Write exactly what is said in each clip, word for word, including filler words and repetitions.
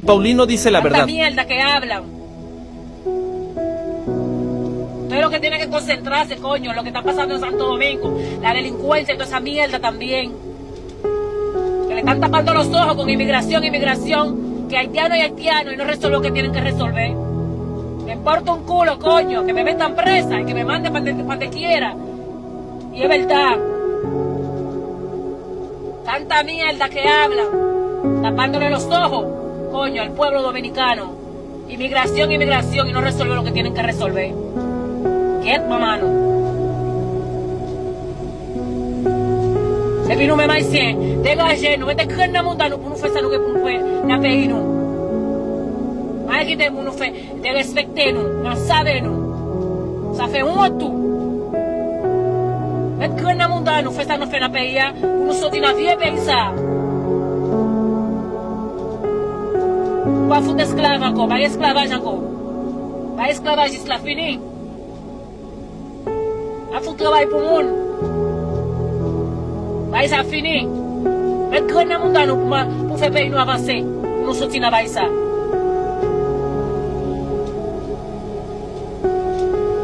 Paulino dice la verdad. Mierda que hablan. Ustedes lo que tienen que concentrarse, coño, en lo que está pasando en Santo Domingo, la delincuencia y toda esa mierda también. Que le están tapando los ojos con inmigración, inmigración, que haitiano y haitiano y no resuelven lo que tienen que resolver. Me importa un culo, coño, que me metan presa y que me manden para donde quiera. Y es verdad. Tanta mierda que hablan, tapándole los ojos, coño, al pueblo dominicano. Inmigración, inmigración, y no resuelven lo que tienen que resolver. Quiet, mamano. Epi nou menm ayisyen, degaje nou, mete grenn nan mouda nou pou nou fè sa nou gen pou nou fè nan peyi nou. Ann kite pou nou fè, derespekte nou, nan save nou. Sa fè wont tou. Met grenn nan mouda nou, fè sa nou fè nan peyi a, pou nou soti nan vye peyi sa. Nou pa fout esklav ankò, pa gen esklavaj ankò. Pa gen esklavajis la fini. Ap fout travay pou moun. Bagay sa fini. Met grenn nan mouda nou pou, pou fè peyi nou avanse. Pou nou soti nan bagay sa.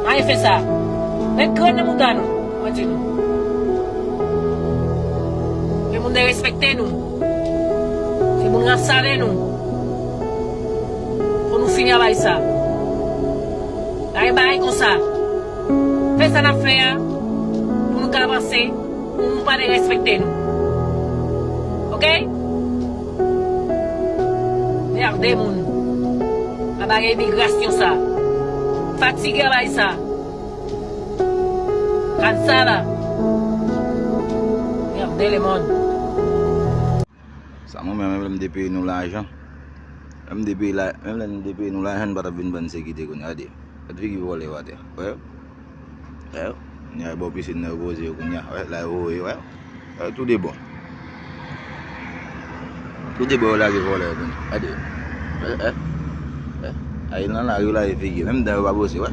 Ann fè sa. Met grenn nan mouda nou. Mwen di nou. Fè moun derespekte nou. Fè moun ransale nou. Pou nou fini avèk sa. Pa gen bagay konsa. Fè sa n ap fè a. Pou nou ka avanse. Pou moun pa derespekte nou. Oke? Merde moun. Nan bagay imigrasyon sa. Fatige avèk sa. Cansada. Merde le monde. Sa mwen menm, menm lè m te peye nou lajan. Lè m te peye la, menm lè m te peye nou lajan, n pa t ap vin ban n sekite kounye a, gade. Gad figi vòlè yo atè. Wè yo? Wè yo? Kounye a, bò pisin nan yo poze yo kounye a. Wè, la yo voye, wè. Wè, tou de bò. Tou de bò yo lage vòlè yo kounye a. Gade. Wè, wè. Wè. Ay nan lari yo lage figi. Menm dan yo pa pose, wè.